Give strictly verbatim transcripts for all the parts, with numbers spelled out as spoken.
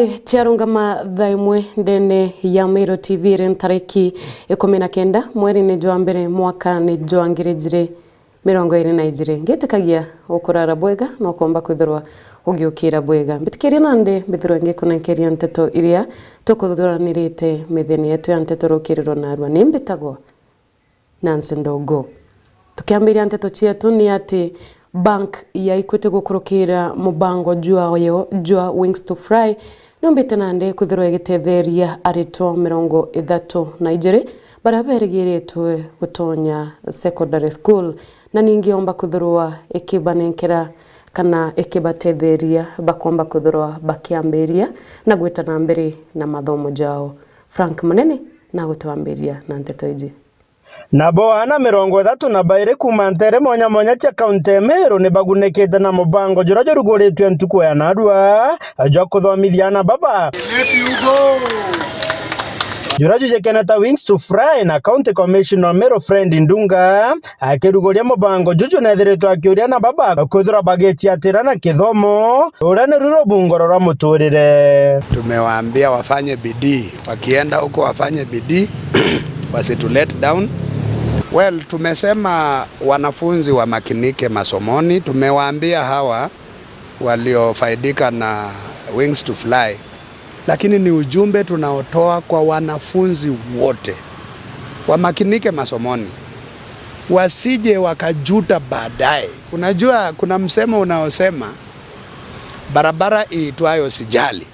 Ciarungama thaa imwe ndene ya Meru T V iri ntariki ikumi na kenda mweri-ini jwa mbere mwaka-ini jwa ngiri ijiri mirongo iri na ijiri. Ngitikagia ukurara bwega na ukomba kwithirwa ugiukira bwega. Mbitikiria nandi mbithirwe ngikunenkeria nteto iria tukuthuranirite methene yetu ya nteto rukiriro narua. Ni mbitagwa Nancy Ndogo. Tukiambiria nteto cietu ni ati bank ya Equity gukurukira mubango jwayo jwa Wings to Fly niumbite nandi kwithirwa igitetheria aritwa mirongo ithatu na ijiri baria berigiritwe gutonya secondary school, na ningi yomba kwithirwa ikibanenkera kana ikibatetheria bakomba kwithirwa bakiambiria na gwita na mbere na mathomo jao. Frank Munene na gutwambiria na nteto iji. Nabo aana mirongo ithatu na bairi kuuma nteere mwanya mwanya cia kaunti ya Meru ni bagunikite na mubango juria juruguritue ntuku ya narua jwa kuthomithia aana baba, juria jujikene ta Wings to Fly, na County Commissioner wa Meru Fred Ndunga akiruguria mubango juju nethiritwe akiuria aana baba kwithirwa bagitiatira na kithomo, ruria niru rubungoro rwa muturire. Tumewaambia wafanye bidii, wakienda huko wafanye bidii, wasitu let down. Well, tumesema wanafunzi wamakinike masomoni. Tumewaambia hawa waliofaidika na Wings to Fly, lakini ni ujumbe tunaotoa kwa wanafunzi wote, wamakinike masomoni, wasije wakajuta baadaye. Unajua, kuna msemo unaosema barabara iitwayo Sijali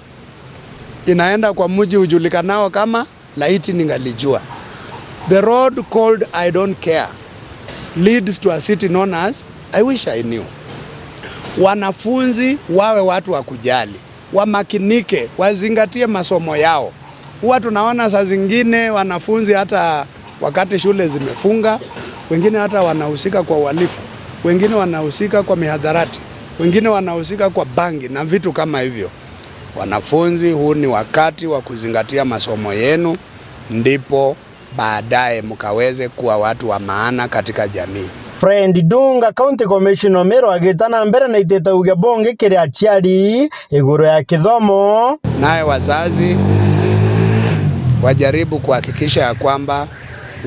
inaenda kwa mji ujulikanao kama Laiti Ningalijua. The road called I Don't Care leads to a city known as I Wish I Knew. Wanafunzi wawe watu wa kujali, wamakinike, wazingatie masomo yao. Huwa tunaona saa zingine wanafunzi, hata wakati shule zimefunga, wengine hata wanahusika kwa uhalifu, wengine wanahusika kwa mihadarati, wengine wanahusika kwa bangi na vitu kama hivyo. Wanafunzi, huu ni wakati wa kuzingatia masomo yenu, ndipo baadaye mkaweze kuwa watu wa maana katika jamii. Fred Ndunga, County Commissioner wa Meru, agita na mbere na itite uge bungi kiri aciari iguru ya kithomo. Naye wazazi wajaribu kuhakikisha ya kwamba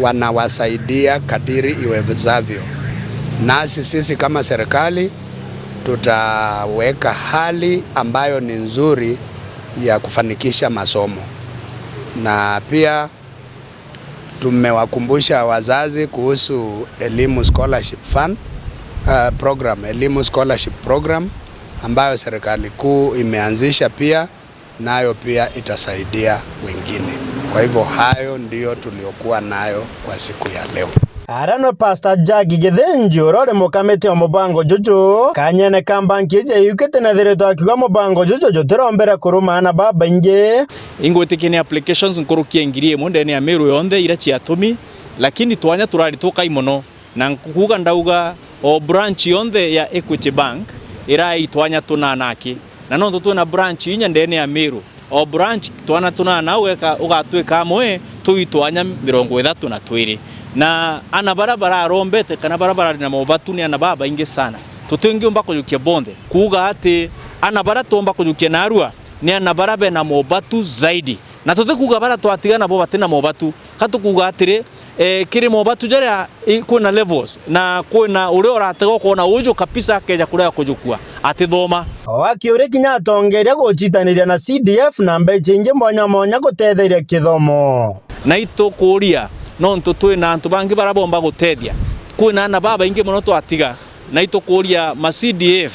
wanawasaidia kadiri iwezavyo. Nasi sisi kama serikali tutaweka hali ambayo ni nzuri ya kufanikisha masomo. Na pia tumewakumbusha wazazi kuhusu Elimu Scholarship Fund, uh, program, Elimu Scholarship Program, ambayo serikali kuu imeanzisha pia, nayo pia itasaidia wengine. Kwa hivyo hayo ndiyo tuliokuwa nayo kwa siku ya leo. Ara no Pastor Jackie Githinji, uria uri mukamiti wa mubango juju, kanyene ka mbanki iji ya Equity nethiritwe akiuga mubango juju jutirombere kuruma aana babaingi. Ingwitikia ni applications nkuruki ya ngiri imwe ndene ya Meru yonthe iria ciatumi, lakini twanya turari tukai mono. Na nkuuga ndauga o branch yonthe ya Equity Bank irai twanya tunana aki. Na nontu twina branch inya ndene ya Meru, o branch twana tunana ugeka, ugatwika amwe tui twanya mirongo ithatu na twiri. Na ana bara bararombete kana bara barari na mobatu ni ana babaingi sana. Tutingiumba kujukia bonthe. Kuuga ati ana bara tuumba kujukia narua ni ana bara bena mobatu zaidi. Na tutikuuga bara twatiga nabo batina mobatu. Ka tukuuga atiri, eh, kiri mobatu jaria i-, kwina levels, na kwina uria uratega ukona uju kabisa akeja kurega kujukua, atithoma. O akiuria kinya atongeria gucitaniria na C D F na mbeca ingi mwanya mwanya gutetheria kithomo. Na itukuuria, nontu twina antu bangi bara bomba gutethia. Kwina ana babaingi mono twatiga, na itukuuria ma C D F,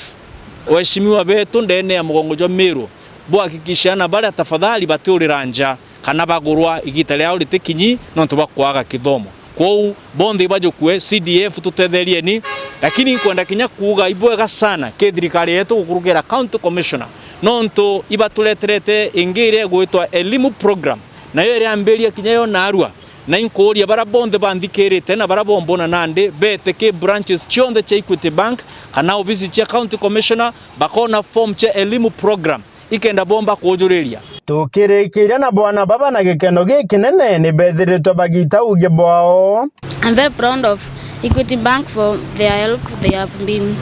waheshimiwa betu ndene ya mugongo jwa Meru, buhakikishe ana baria tafadhali batiurira nja. Kana bagurwa igita riao ritikinyi nontu bwa kwaga kithomo. Kwou bonthe ibajukue, C D F tutetherieni, lakini nkwenda kinya kuuga ibwega sana ki thirikari yetu gukurukira County Commissioner, nontu ibatureterete ingi iria igwitwa Elimu Program, nayo iriambiria kinya yo narua. Na inkuuria bara bonthe banthikirite na bara bombona nandi bete ki branches cionthe cia Equity Bank kana obisi cia County Commissioner, bakona form cia Elimu Program. Ikenda bomba kujuriria. Tukirikiria na bwana baba na gikeno gikinene, ni bethiritwe bagita uge bwao. I'm very proud of Equity Bank for their help they have been,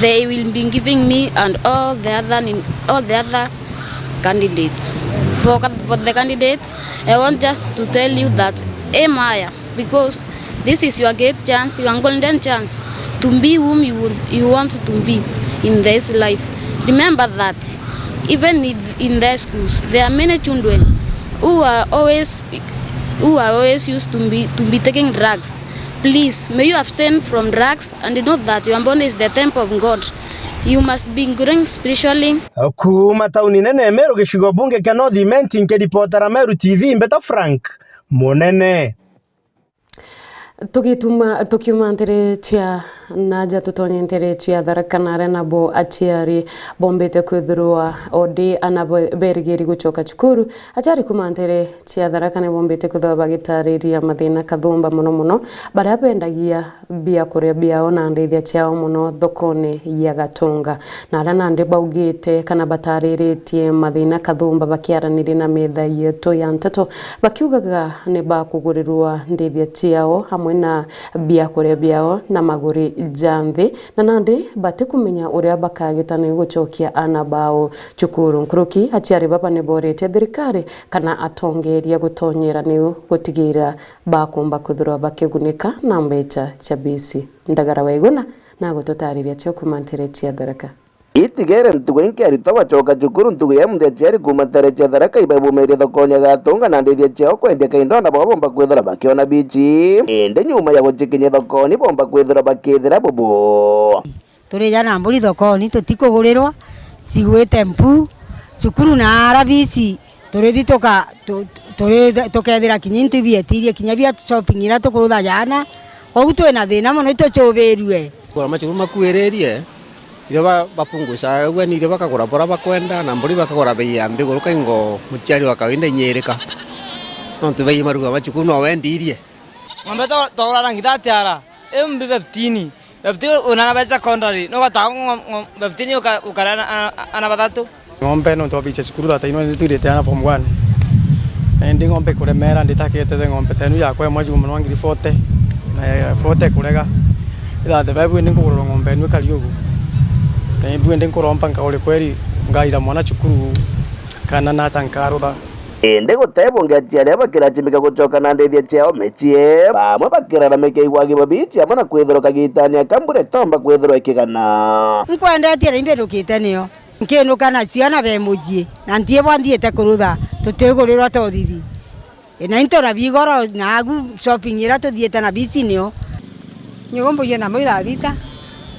they will be giving me and all the other, all the other Candidate. For, for the candidate, I want just to tell you that aim higher, because this is your great chance, your golden chance to be whom you would, you want to be in this life. Remember that even in, in their schools, there are many children who are always, who are always used to be, to be taking drugs. Please, may you abstain from drugs and know that your body is the temple of God. You must be growing spiritually. Kuuma tauni nene Meru, gicigo bunge kia North Imenti, nkiripotera Meru T V, Mbeta Frank Munene. Tugituma, tukiuma ntere cia naja, tutonye ntere cia Tharaka, na aria nabo aciari bombite kwithirwa ondi ana be-, berigiri gucoka cukuru. Aciari kuuma ntere cia Tharaka ni bombite kwithirwa bagitariria mathina kathumba, mono mono baria bendagia biakuria biao na ndithia ciao mono thokone ya Gatunga. Na aria nandi baugite kana batariritie mathina kathumba bakiaraniria na metha yetu ya nteto, bakiugaga ni bakugurirwa ndithia ciao amwe na biakuria biao na maguri ja nthi, na nandi batikumenya uria bakagita niu gucokia ana bao cukuru. Nkuruki, aciari baba ni boritie thirikari kana atongeria gutonyera niu gutigira bakumba kwithirwa bakigunika na mbecha cia bisi. Ndagara wa Iguna na gututariria cio kuuma ntere cia Tharaka. Itigere ntugu ingi aritwa bacoka cukuru ntugu ya muntu aciari kuuma ntere cia Tharaka ibabumirie thokoni ya Gatunga na ndithia ciao kwendia kaindo na bo bomba kwithirwa bakiona bichi. Indi nyuma ya gucikinyia thokoni bomba kwithirwa bakithira bubu. Turija na mburi thokoni, tutikugurirwa, cigwite mpu, cukuru na ara bici, turithi tuka-, tu-, turi-, tukethira kinya into ibietirie kinya bia shopping iria tukurutha jana. Kwou twina thina mono, itucubirue. Kugura macukuru makuiririe, irio ba-, bapungucaga, ni irio bakagura bura bakwenda, na mburi bakagura bei ya nthiguru, kaingo muciari wa kawaida inyirika. Nontu bei maruga macukuru no wendirie. Ng'ombe to-, twagura rangi thirty ara, imbi fifteen. Fifteen unana be secondary, no gata ngo-, ngo-, fifteen uka-, ukara ana, ana, ana bathatu. Ng'ombe nontu wabicha cukuru thirty ino nitwirite ana form one. Na indi ng'ombe kuremera nditaketete ng'ombe tenu yakwa imwe juma no ngiri forty. Na forty kurega. Ithathe babu ndi nkugurwa ng'ombe inu ikari ugu. Na ibu ndi nkuromba nkauri kweri ngaira mwana cukuru kana nata nkarutha. Indi gutebunge aciari aba bakiracimika gucoka na ndithia ciao micii, bamwe bakiraramika igwagi babici amwe na kwithirwa kagitani aka mbura itomba kwithirwa ikigana. Nkwendetie na imbindukite nio, nkinuka na ciana be mucii, na ntiibwa nthiite kurutha, tutigurirwa tothithia. Na into na bigoro na agu shopping iria tuthiite na bici nio. Nyugu mbugie na mburi thaa thita,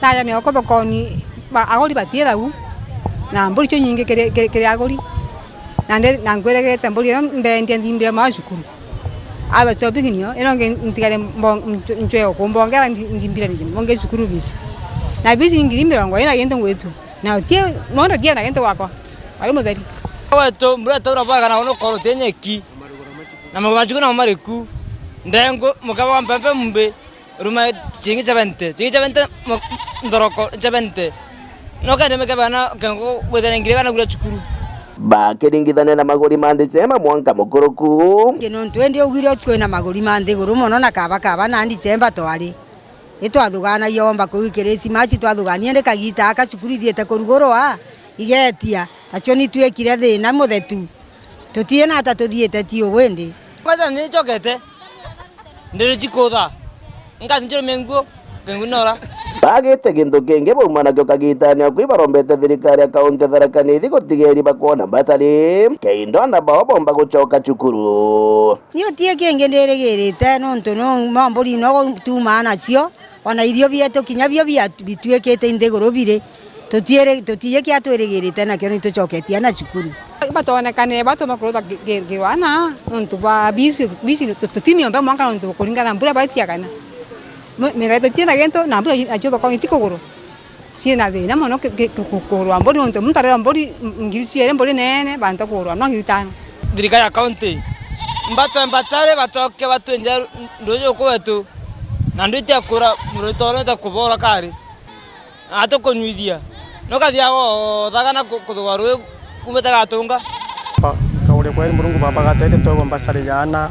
naja nioko thokoni, ba-, aguri batiithau, na mburi cio nyingi kiri, kiri, kiri aguri. Na ndi-, na nkwiregete mburi iyo mbeendia nthimbire mwa cukuru. Aba shopping nio, ino ngi ntigare mbo-, nchwe, nchwe o kumbongera nthi-, nthimbire ni mbonge cukuru bici. Na bici ngiri mirongo ina gintu ngwitu. Na utie, mondo tie na gintu gwakwa. Ari mutheri. Wetu, mbura itaura bwaga na uno koro tie nyeki. Na maguru ma cukuru namo mariku. Ndengu, mukebe wa mpempe mumbi. Ruma chingi chabente, chingi chabente mo-, nthoroko chabente. No kende meke bana kengo gwethana ngire kana gura cukuru. Bakiringithania na maguri ma Ndicemba mwanka mukuruku. Nontu indi ugwire utuku kwina maguri ma nthiguru mono na kaba kaba na Ndicemba twari. Itwathuganagia womba kuu Kirisimasi twathugania indi kagita aka cukuru ithiite kurugurwa, igetia. Acio ni twikire thina muthetu. Tutii na ata tuthiite ti ugwindi. Kwanza ni ncokete. Ndiri chikutha. Ngathi njirumie nguo, kengu nora. Bagite gintu kingi bauma nakio kagitani aku ibarombete thirikari ya kaunti ya Tharaka Nithi gutigeri bakwona mbasari. Keindo ana bao bomba gucoka cukuru. Ni utii kingi ndirigirite nontu no, no mburi no tumaa nacio. Ona irio bietu kinya bio bia-, bituikite nthiguru biri, tutiiri-, tutiiji kia twirigirite nakio, ni tucoketie ana cukuru. Batonekane, batuma kurutha ki-, ki-, kirwana nontu bwa bisi, bisi tu-, tutimiombe mwanka nontu kuringana na mbura baitiakana. Mi-, mira tutina gintu, na mbura nacio thokoni itikugurwa. Ciina thina mono ki-, ki-, ki-, ku-, kugurwa mburi nontu muntu arera mburi, m-, ngiri ciiri mburi neene, bantu kugurwa no ngiri itano. Thirikari ya kaunti, mbatwe mbachare, bacoke batwinje nduju kwetu. Na ndwite kura murito orete kubora kari. Atukunyuithia. Nukathia wothaga na ku-, kuthuga rui kumite Gatunga. Pa-, kauri kweri Murungu baba gatete twegwa mbasari jaana.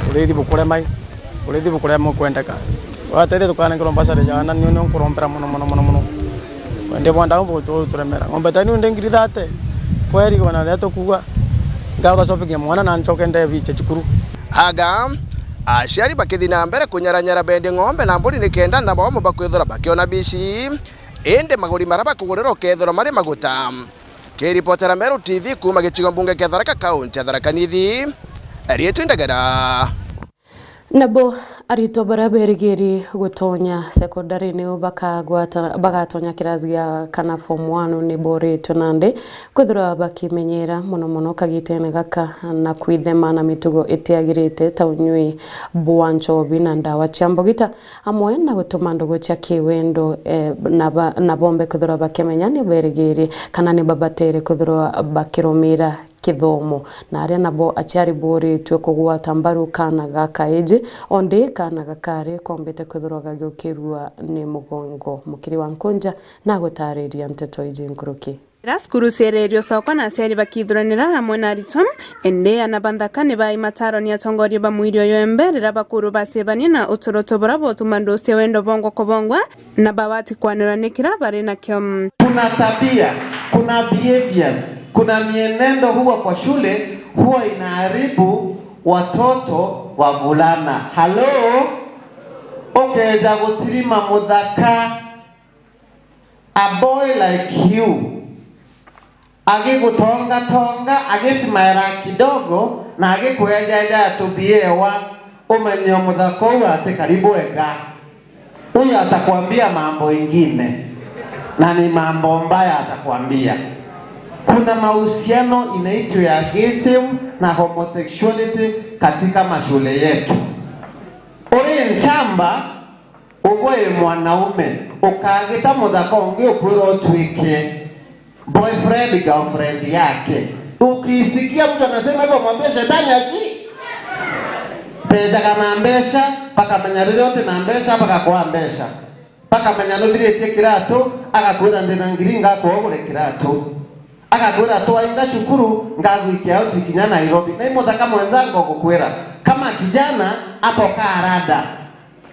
Urithi bukuremai. Urithi bukurema kwendeka. Gatete tukanengerwa mbasari jaana, nio, nio nkurombera mono, mono, mono, mono. Ndi bwanda umbu gutu-, guturemera. Ng'ombe ta niu ndi ngiri thate. Kweri, ona riria tukuuga, ngagocokeria mwana na ncoke ndebiche cukuru. Aga, aciari bakithi na mbere kunyaranyara bendi ng'ombe na mburi nikenda na bomo bakwithira bakiona bici. Indi maguri maria bakugurira ukethirwa mari maguta. Kiripotera Meru T V kuuma gicigo mbunge kia Tharaka, kaunti ya Tharaka Nithi, riitwa Ndagara. Nabo aritwa baria berigiri gutonya sekondari niu bakagwata-, bagatonya kirasi gia kana form one ni boritwe nandi kwithirwa bakimenyera mono mono kagitene gaka na kwithema na mitugo itiagirite ta unyui bwa nchobi na ndawa cia mbogita. Amwe na gutuma ndugu cia kiwendo, eh, na ba-, na bombe kwithirwa bakimenya ni berigiri kana ni babatere kwithirwa bakirumira kithomo. Na aria nabo aciari boritwe kugwata mbaru kaana gaka iji, ondi kaana gakari kombite kwithirwa gagiukirua ni mugongo. Mukiri wa Nkunja na gutariria nteto iji nkuruki. Riria cukuru ciererio cokwa na aciari bakithuranira amwe na aritwa, indi ana ba nthaka ni bai mataro ni atongoria ba mwiri uyu embe riria bakuru bacebania na utoroto buria butuma nducia wendo bongwa kubongwa na bawati kwanirwa ni kiria bari nakio. Kuna tabia, kuna behaviors, kuna mienendo huwa kwa shule huwa inaharibu watoto wavulana. Halo? Ukeja gutirima muthaka, a boy like you, agigutongatonga, agismaira kidogo, na agikwejaja tubiewa, umenye muthaka uu ati karibu ega. Huyo atakwambia mambo ingine, na ni mambo mbaya atakwambia. Kuna mahusiano inaitwa ya gayism na homosexuality katika mashule yetu. Uri nchamba, ugwe wi mwanaume, ukagita muthaka ungi ukwira utuike boyfriend, girlfriend yake. Ukisikia mtu anasema hivyo, mwambie shetani ashi. Mbecaga na mbeca, bakamenya riria uti na mbeca, bagakwaa mbeca. Bakamenya nuthiritie kiratu, agakwira, "Ndi na ngiri, ngakwa ugure kiratu." Agakwira, "Twainga cukuru, ngagwikia out kinya Nairobi." Na i muthaka mwenzangu gukwira, kama kijana, hapo kaa rada.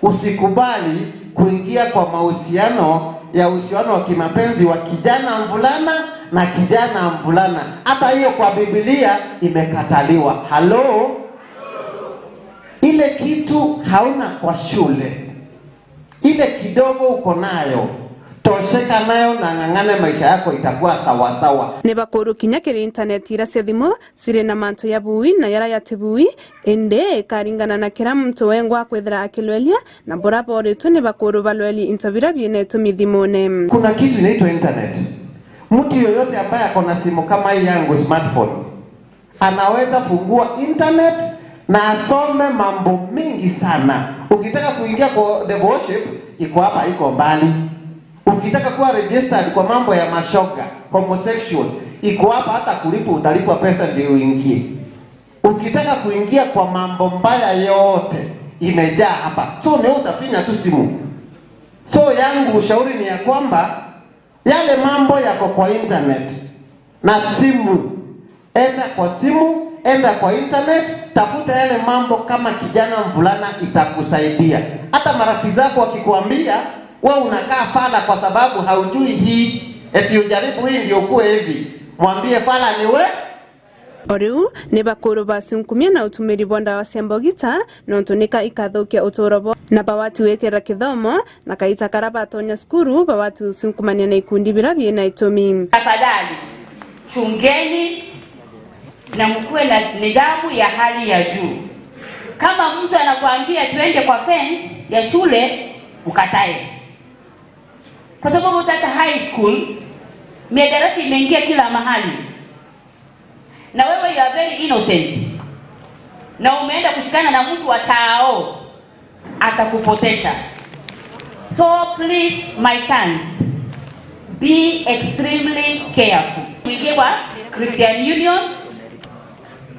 Usikubali kuingia kwa mahusiano ya uhusiano wa kimapenzi wa kijana mvulana na kijana mvulana. Hata hiyo kwa Biblia imekataliwa. Halo? Ile kitu hauna kwa shule, ile kidogo uko nayo, tosheka nayo na ng'ang'ane, maisha yako itakuwa sawa sawa. Ni bakuru kinya kiri intaneti iria cia thimu ciri na mantu ya bui na yaria yati bui, indi ikaringana na kiria muntu wengwa akwithira akilweria, na buria boritwe ni bakuru balweri into biria biina itumi thimune. Kuna kitu inaitwa internet. Mtu yoyote ambaye ako na simu kama hii yangu, smartphone, anaweza fungua internet na asome mambo mingi sana. Ukitaka kuingia kwa devoship, iko hapa, iko mbali. Ukitaka kuwa registered kwa mambo ya mashoga, homosexuals, iko hapa, hata kulipwa, utalipwa pesa ndio uingie. Ukitaka kuingia kwa mambo mbaya yote, imejaa hapa. So, ni wewe utafinya tu simu. So, yangu ushauri ni ya kwamba yale mambo yako kwa internet na simu, enda kwa simu, enda kwa internet, tafuta yale mambo kama kijana mvulana itakusaidia. Hata marafiki zako wakikuambia, we unakaa fala kwa sababu haujui hii, eti ujaribu hii ndio ukue hivi, mwambie fala ni we. O riu, ni bakuru bacunkumia na utumiri bwa ndawa cia mbogita, nontu nika ikathukia uturo bwao, na bawati gwikira kithomo, na kaita karia batonya cukuru, bawati gucunkumania na ikundi biria biina itumi. Tafadhali, chungeni na mkuwe na nidhamu ya hali ya juu. Kama mtu anakuambia tuende kwa fence ya shule, ukatae. Kwa sababu hata high school, miadarati imeingia kila mahali. Na wewe, you are very innocent. Na umeenda kushikana na mtu wa tao, atakupotesha. So please, my sons, be extremely careful. Mwingie kwa Christian Union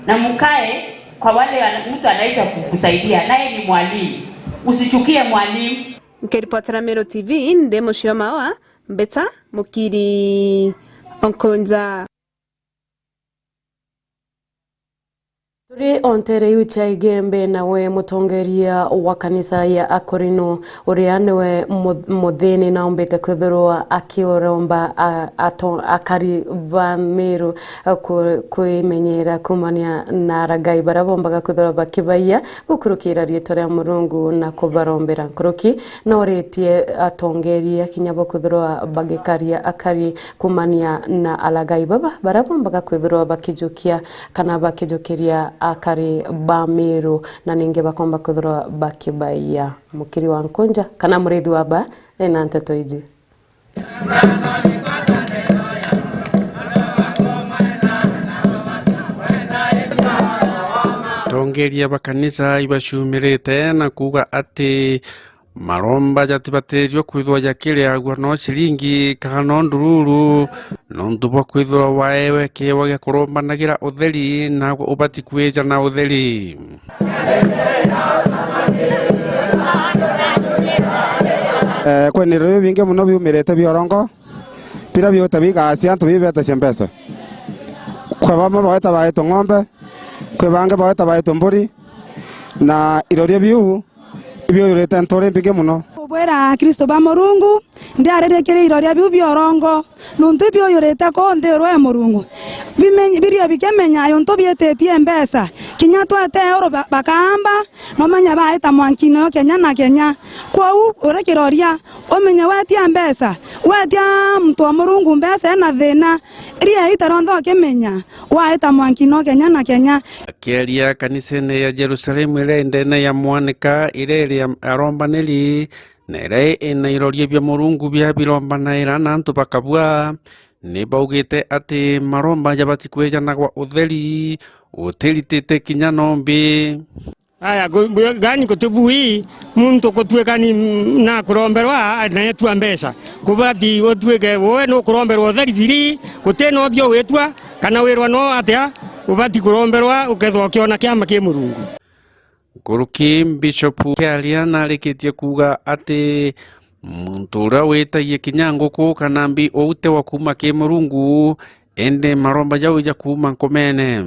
na mkae kwa wale ana-, mtu anaweza kukusaidia, naye ni mwalimu. Usichukie mwalimu. Nkiripotera Meru T V, ndi mucii wa Maua, Mbita Mukiri Onkonja. Turi o nteere iu cia Igembe, nawe mutongeria wa kanisa ya Akorino, uria niwe mu-, muthini, naumbite kwithirwa akiuromba a-, ato-, akari ba Meru, a, ku-, kwimenyera kumania na aragai baria bombaga kwithirwa bakibaia gukurukira riitwa ria Murungu na kubarombera. Nkuruki, nooritie atongeria kinya bo kwithirwa bagikaria akari kumania na aragai baba baria bombaga kwithirwa bakijukia kana bakijukiria akari ba Meru, na ningi bakomba kwithirwa bakibaia. Mukiri wa Nkunja kana murithi wa ba ena nteto iji. Atongeria ba kanisa ibacumirite na kuuga ati maromba jatibatirwe kwithirwa jakiriagua no ciringi kana no ndururu, nontu bwa kwithirwa waewe kiewa gia kurombanagira utheri, nawe ubati kwija na utheri. Eh, kwina iroria bibingi mono biumirite bia urongo, biria biuta bigacia antu bibetacia mbeca. Kwi bamwe bagweta baitwe ng'ombe, kwi bangi bagweta baitwe mburi, na iroria biu ibiuyurite nturi mbingi mono. Kubwira Akristo ba Murungu, ndiaririe kiri iroria biu bia urongo, nontu ibiuyurite kuu nthi urwe Murungu. Bimenye-, birio bikimenya yuntu biititie mbeca, kinya twete uru ba-, bakaamba, nomenya baita mwankine o kenya na kenya. Kwou uri kiroria, umenye wetia mbeca, wetia muntu wa Murungu mbeca ena thina, iria ita rionthe ukimenya, waita mwankine o kenya na kenya. Akieria kanisene ya Jerusalemu iria indene ya mwanika iria iri ya arombaniri, na iria ina iroria bia Murungu bia birombanaira na antu bakabua, ni baugite ati maromba jabati kwijanagwa utheri utiritite kinya nombi. Aya, gu-, gu-, gani gutibui muntu gutuika ni, na kuromberwa na etua mbeca. Kubati utuike we nukuromberwa utheri biri, guti no bio witua, kana wirwa no atia, ubati kuromberwa ukethwa ukiona kiama ki Murungu. Nkuruki Bishop Kiaria narikitie kuuga ati muntu uria witagia kinya nguku kana mbi uu ti wa kuuma ki Murungu, indi maromba jau ja kuuma nkumene.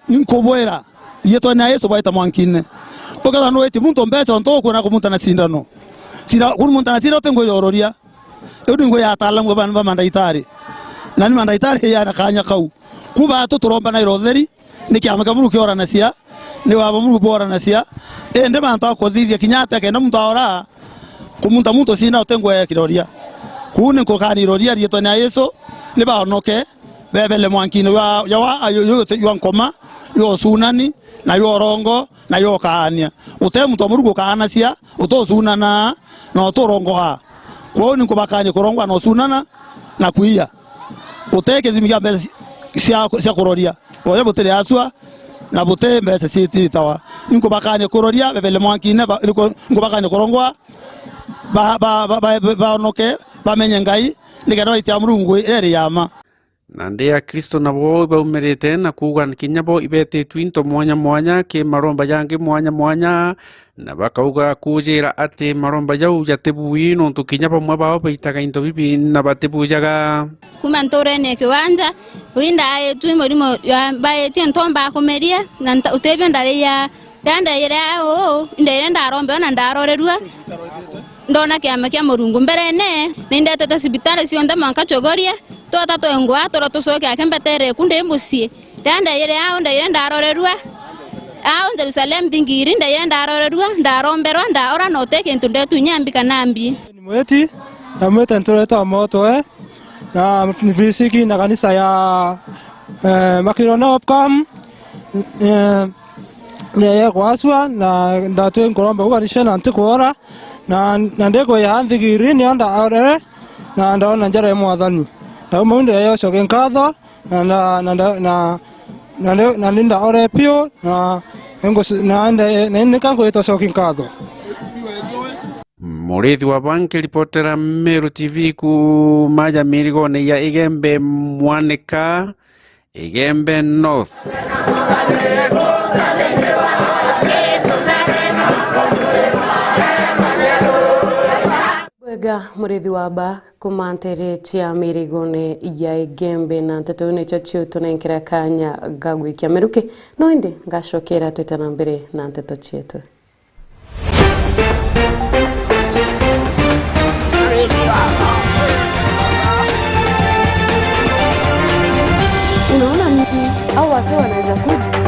Ninkubwira, riitwa ria Yesu baita mwankine. Ukethira nuitie muntu mbeca untu ukwenda kumunta na cindano. Cira-, kuri munta na cindano uti ngui ya uroria. Iu ni ngui ya ataalamu ba, ba mandaitari. Na ni mandaitari yana kanya kau. Ku baatu turombanaira utheri, ni kiama kia Murungu kioranacia, ni waba Murungu bworanacia. Indi mantu akuthithia kinya atia kenda muntu aora, kumunta muntu cindano uti ngui ya kiroria. Kuu ni nkukani iroria riitwa ria Yesu, ni baonoke. Bebele mwankine jwa, jwa, jwa, jwa, jwa nkoma, jwa ucunani, na jwa urongo, na jwa ukaania. Uti muntu wa Murungu ukaanacia, uti ucunanaa, na uti urongoaa. Kwou ni nkubakania kurongoa na ucunana, na kwiya. Uti kithimi kia mbeca cia, cia kuroria, boja butiri acua, na buti mbeca cititawa. Ni nkubakania kuroria, bebele mwankine, ba, ni ku-, nkubakania kurongoa, ba, ba, ba, ba, ba, baonoke, bamenye Ngai, nikenda baitia Murungu iria iri ya ma. Nandi Akristo nabo ibaumirite na kuuga kinya bo ibetitwe into mwanya mwanya ki maromba jangi mwanya mwanya, na bakauga kuujira ati maromba jau jatibui, nontu kinya bamwe bao baitaga into bibi na batibujaga. Kuma nturene ya Kiwanja, ui ndaitwe murimo jwa mbaitie ntomba kumeria, na nta-, utibio ndariia. Riria ndaiyire au, ndaiyire ndarombewa na ndarorerua. Ndona kiama kia Murungu. Mberene, ni ndetete cibitari cionthe mwanka Chogoria, twata twengwa, tura tucoke ake mbetere ku ndi mucii. Riria ndaiyire au, ndaiyire ndarorerua. Au Jerusalem thingiri, ndaiyire ndarorerua, ndaromberwa, ndaora na uti kintu ndetu inya mbi kana mbi. Ni mwiti, na mwite nturite wa moto, eh? Na mfisiki na kanisa ya, eh, Makirono of Kam, eh, neye kwasua, na ndatwi nkuromba kugarisha na ntikwora, na, na ndikwiha nthigiri nio ndaorere, na ndaona njara ya Mwathani. Na uma ndeyo coki nkatho, na, na, na, na, na, na, na, na ni ndaore piu, na, na, na, na nika ngwita coki nkatho. Murithi wa Banki ripotera Meru T V kuuma ja mirigone ya Igembe Mwanika, Igembe North. Ga murithi wa ba kumantere cia mirigone ya Igembe, na nteto iu nicio ciutunenkera kanya ga gwikia miruki, no indi ngacokera twite na mbere na nteto cietu. Unaona nini? Au wazee wanaweza kuja.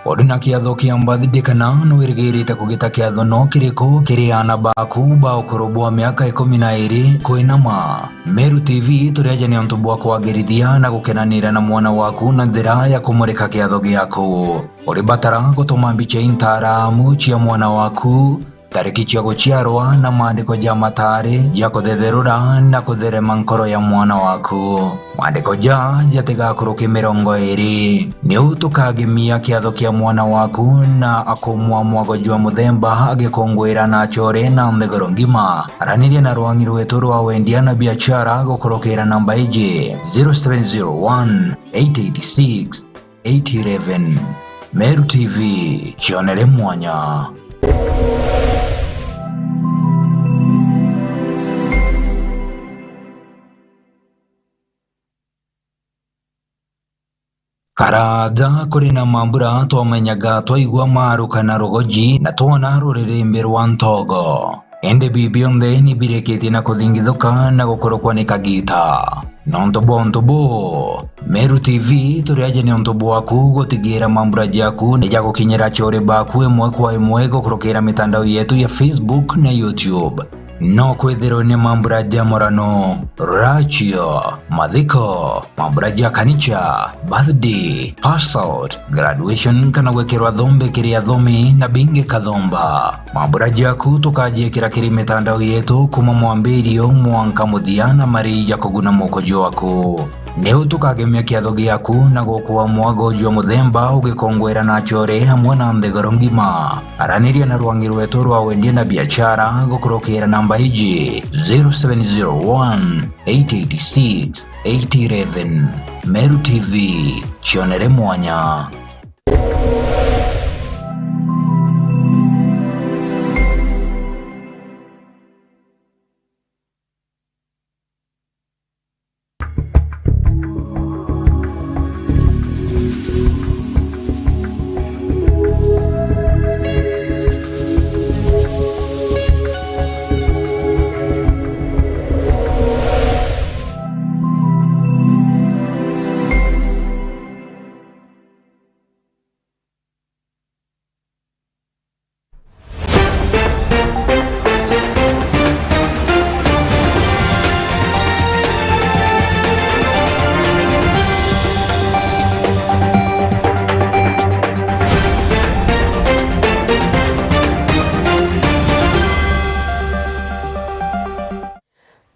Uri na kiatho kia birthday kana nwirigirite kugita kiatho no kiriku kiri aana baku ba ukuru bwa miaka ikumi na iiri kwinama? Meru T V turi aja ni untu bwa kwagirithia na gukenanira na mwana waku na njira ya kumurika kiatho giaku. Uri batara gutuma mbicha intaramu cia mwana waku, tariki cia guciarwa na maandiko ja matari ja kuthetherura na kutherema nkoro ya mwana waku. Maandiko ja jatigakuruke mirongo iiri. Niu tukagemia kiatho kia mwana waku na akumwa mwago jwa muthemba agikunguira na acore na nthiguru ngima. Araniria na rwangi rwetu rwa wendia na biachara gukurukira namba iji, zero seven zero one, eight eight six, eight eleven. Meru T V, cionere mwanya. Karaja kuri na mambura twamenyaga, twaigua maruka na rugoji, na twona ruririmbi rwa ntogo. Indi bibi bionthe ni birikitie na kuthingithuka na gukurukwa ni kagita. Nontu bwa untu buu, Meru T V turi aja ni untu bwaku gutigira mambura jaku ni jagukinyira acore baku imwe kwa imwe gukurukira mitandao yetu ya Facebook na YouTube. No kwithirwe ni mambura ja murano, rachio, mathiko, mambura ja kanicha, birthday, pass out, graduation kana gwikirwa thombe kiri athomi na bingi kathomba. Mambura jaku tukajiikira kiri mitandao yetu kuma mwambirio mwanka muthia na mari ja kuguna moko jwaku. Niu tukagemia kiatho giaku na gukua mwago jwa muthemba ugikongwera na acore amwe na nthiguru ngima. Araniria na rwangi rwetu rwa wendia na biachara gukurukira namba iji, zero seven zero one, eight eight six, eight eleven. Meru T V, cionere mwanya.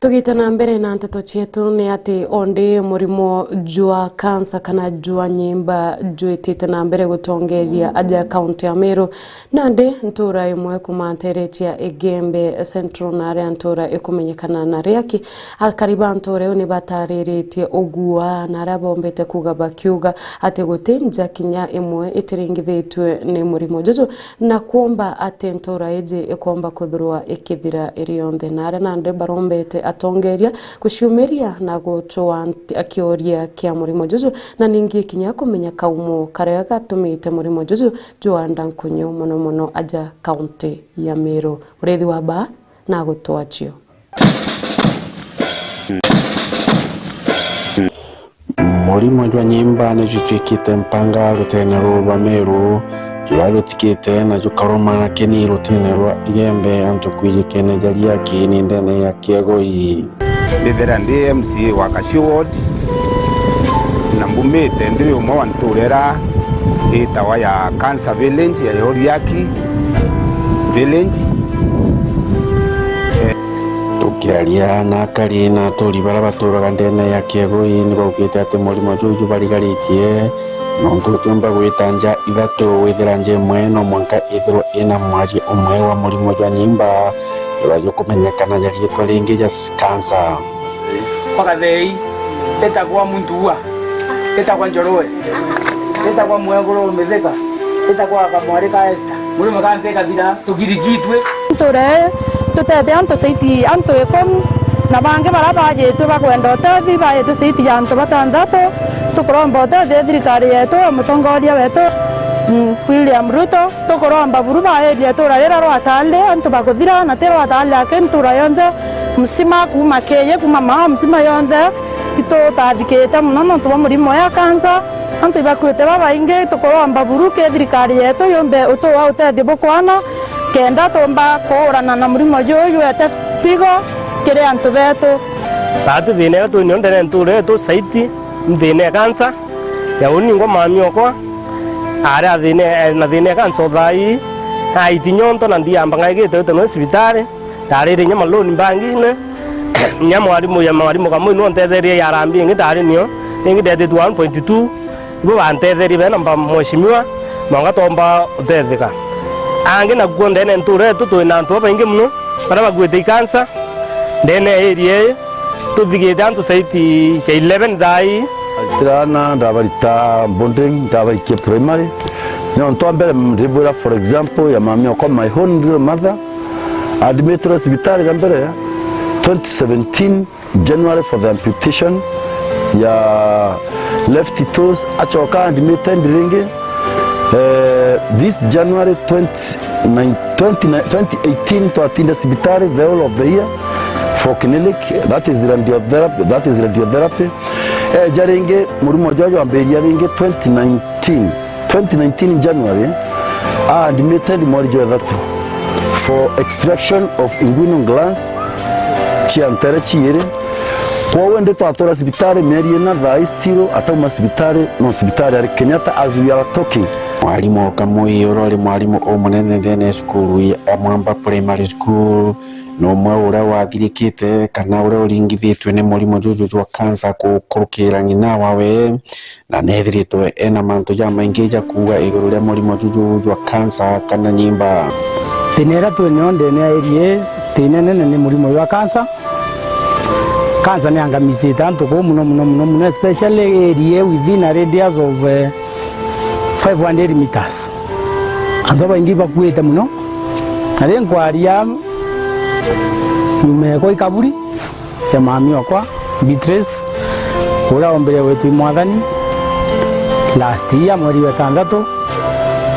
Tugite na mbere na nteto cietu, ni ati ondi murimo jwa kansa kana jwa nyimba jwitite na mbere gutongeria aja kaunti ya Meru. Nandi ntura imwe kuma ntere cia Igembe Central na aria ntura ikumenyekana na Riaki, akari ba ntura iu ni batariritie ugua na aria bombete kuuga bakiuga ati guti nja kinya imwe itiringithitue ni murimo juju, na kuomba ati ntura iji ikomba kwithirwa ikithira iri yonthe. Na aria nandi barombete atongeria kuciumiria na gucwaa nti-, kioria kia murimo juju, na ningi kinya kumenya kaumo karia gatumite murimo juju jwanda nkunyu mono mono aja kaunti ya Meru. Murithi wa baa na gutwachio. Murimo jwa nyimba ni jutuikite mpanga rutene ruru rwa Meru, juria rutikite na jukarumana kini rutene rwa Igembe, antu kwijikene ja Riaki ni ndene ya Kiegoi. Ndithira ndi M C A wa Kasio Ward, na mbumite ndi umwe wa ntura iria itawa ya Cancer Village ya Riaki Village. Kiaria na akari na aturi baria baturaga ndene ya Kiegui ni baugite ati murimo juju barigaritie, nontu utiumba gwita nja ithatu withira nja imwe no mwanka ithirwe ina mwaria umwe wa murimo jwa nyimba, juria jukumenyekana ja riitwa ringi ja s-, kansa. Kwa Gathei, etagwa Muntuua, etagwa Njoroe, etagwa Mweguru Mithika, etagwa Kamwari ka Esther. Murimo kansa ikathira, tugirigitwe. Nture tutete antu saiti antu ikumi, na bangi baria bajitwe bakwenda utethi, bajitwe saiti ya antu batanthatu. Tukuromba utethi thirikari yetu, mutongoria wetu, mm, William Ruto. Tukuromba buru baerie itura rira rwatali antu bakuthira, na ti rwatali aki, ntura yonthe msima, kuuma Kiiyi, kuuma Maa msima yonthe, itutathikite mono nontu bwa murimo ya kansa. Antu ibakuite babaingi, tukuromba buru ki thirikari yetu yumbe utua utethio bukwana, kenda tumba kuurana na murimo juju jwete pigo kiri antu betu. Tatu thina iyo twinio ndene ntura yetu saiti, nthina ya kansa. Ya uni ngwa mami okwa, ari a thina, e na thina e kansa o thaa ii, aiti nyonto na ndiamba ngaigite wite no cibitari, ndarire inya maloni mbangine, inya mwarimu ya mwarimu kamwe inwe ntetherie ya arambi ingi ndari nio, ringi ndetitwe one point two, ibo bantetherie bena mba mheshimiwa, mwanka tomba utetheka. Angi nakuo ndene ntura yetu twina antu babaingi mono, baria bakuite ikansa, ndene ya area ii, tuthigite antu saiti cia eleven thaa ii. Tiraana ndabarita boarding, ndabaikia primary. Nontu a mbere ndibwira, for example, ya mami okwa, my own real mother, admitwe cibitari ria mbere twenty seventeen January for the amputation ya left toes, acoka admitted ringi, eh, this January twenty, nine, twenty, twenty eighteen, twatinda cibitari the whole of the year for clinic, that is radiotherapy, that is radiotherapy. Eja ringi, murimo jwa jwambiria ringi twenty nineteen, twenty nineteen January, a admitted mweri jwa ithatu for extraction of inguinal glands cia ntere ciiri. Kwou indi twatura cibitari mieri ina, thaa ii still atauma cibitari, no cibitari ari Kenyatta as we are talking. Mwarimu Kamui, uria uri mwarimu umunene ndene ya cukuru ya Mwamba Primary School, ni umwe uria wathirikite kana uria uringithitue ni murimo juju jwa kansa gukurukira ng'ina wawe, na neethiritwe ena mantu jamaingi ja kuuga iguru ria murimo juju jwa kansa kana nyimba. Thina iria twinio ndene ya area ii, thina inene ni murimo jwa kansa. Kansa ni angamicite antu kuu mono, mono, mono, mono, especially area within a radius of, eh, five hundred meters. Antu babaingi bakuite mono. Na ri nkwaria nyuma ekwa ikaburi ya mami okwa, Beatrice, uria ombire gwitwa i mwathani last year mweri wa itantatu,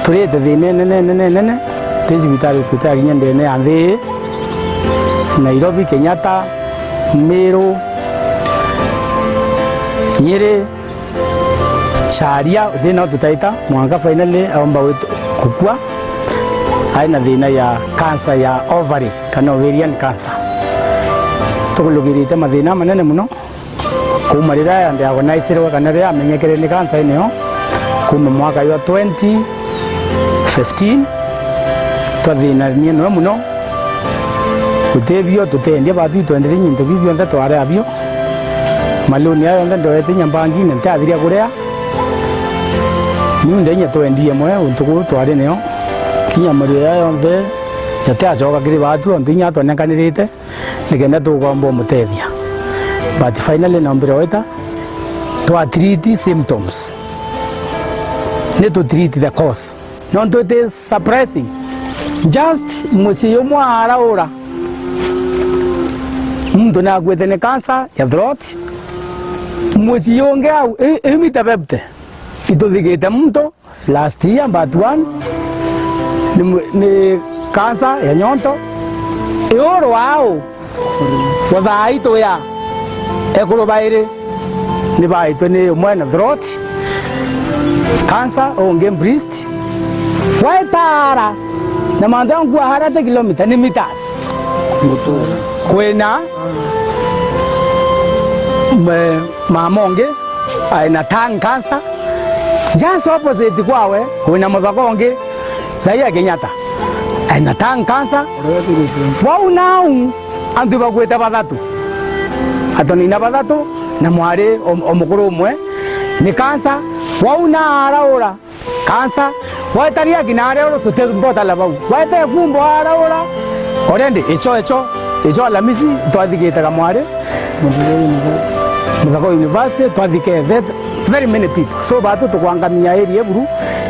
turite thina inene, inene, inene, ti cibitari tuteakinya ndene ya nthi ii, Nairobi, Kenyatta, Meru, Nyeri, Caria, thina uo tutaita, mwanka finally aomba gwit-, gukua, ari na thina ya cancer ya ovary, kana ovarian cancer. Tukulugirite mathina manene mono, kuuma riria yambe agonaicirwe kana riria amenyekere ni cancer inio, kuuma mwaka jwa twenty fifteen, twathinania noe mono. Guti bio tuteendia, baatu itwenderie into biu bionthe twari abio. Maloni aa yonthe ndoete inya mbangine, ntiathiria kuria. Niu nde inya twendie mwe untu kuu twari nio. Kinya mario aa yonthe jatiacoka kiri baatu, ontu inya atwenekanirite, nikenda tukomba umutethia. But finally, noombire gwita, twa treat symptoms. Ni tu treat the cause. Nontu it is surprising. Just mucii jumwe araura, muntu nakuite ni cancer ya throat. Mucii jungi au, i, i Mita Bebte, ituthigite muntu last year, but one ni mu-, ni cancer ya nyonto. Iuru au, wa thaa itu ya ekuru bairi ni baitwe ni umwe na throat cancer, ungi breast. Waitara na mantu ya nkua harate kilomita ni meters. Kwina me-, mama ungi aina tongue cancer. Just opposite kwawe, kwina muthaka ungi, thai ya Kenyatta, aina tongue cancer. Wau nau, Antu bakuite bathatu, atonina bathatu na mwari o, o mukuru umwe ni kansa. Wau na araura kansa, weta riaki na areuru tutibotala bau. Weta kumbo araura already, icho, icho, icho Alamisi twathikite Kamwari, Muthaka University, twathike that very many people. So batu tukwangamia area buru,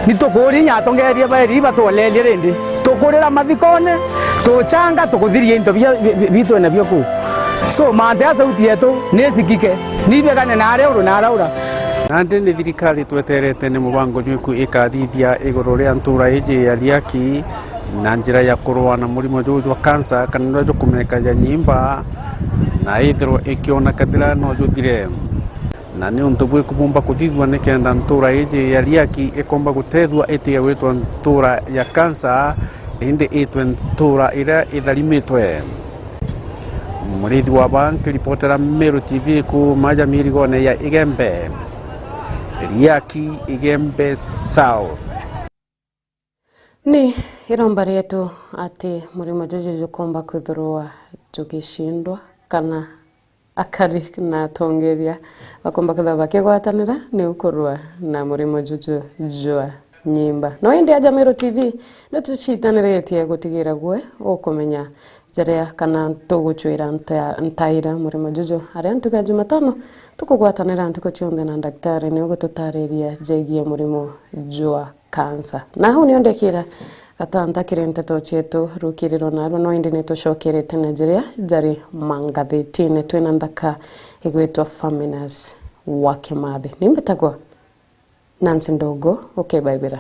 ni tukuria inya atongeria ba area batuolerie rindi. Tukurira mathikone, tuchanga, tukuthiria into bia, bi-, bi-, bitwe nabio kuu. So, mante ya sauti yetu ni isikike, ni ibegane na aria uru na araura. Nandi ni thirikari tweterete ni mubango jwiku ikathithia iguru ria ntura iji ya Riaki na njira ya kurua na murimo juu jwa kansa kana juria jukumeka ja nyimba, na ithirwe ikiona kathira no juthire. Na ni untu bwiku bumba kuthithua nikenda ntura iji ya Riaki ikomba gutethua itige gwitwa ntura ya kansa, indi itwe ntura iria itharimitwe? Murithi wa ba nkiripotera Meru T V kuuma ja mirigone ya Igembe. Riaki, Igembe South. Ni iromba rietu ati murimo juju jukomba kwithirwa jugicindwa, kana akari na atongeria bakomba kwithirwa bakigwatanira niu kurua na murimo juju jwa nyimba. No indi aja Meru T V, nitucitaniritie gutigira gwe ukumenya jaria kana tugucwira nta-, ntaira murimo juju. Aria ntuku ya Jumatano, tukugwatanira ntuku cionthe na ndaktari niu gututariria jegie murimo jwa kansa. Na hau nio ndekira gatanta kiri nteto cietu rukiriro narua, no indi nitucokerete na jiria jari mangathetine. Twina nthaka igwitwa Faminas wa Kimathi. Ni mbitagwa Nancy Ndogo, ukebaibira.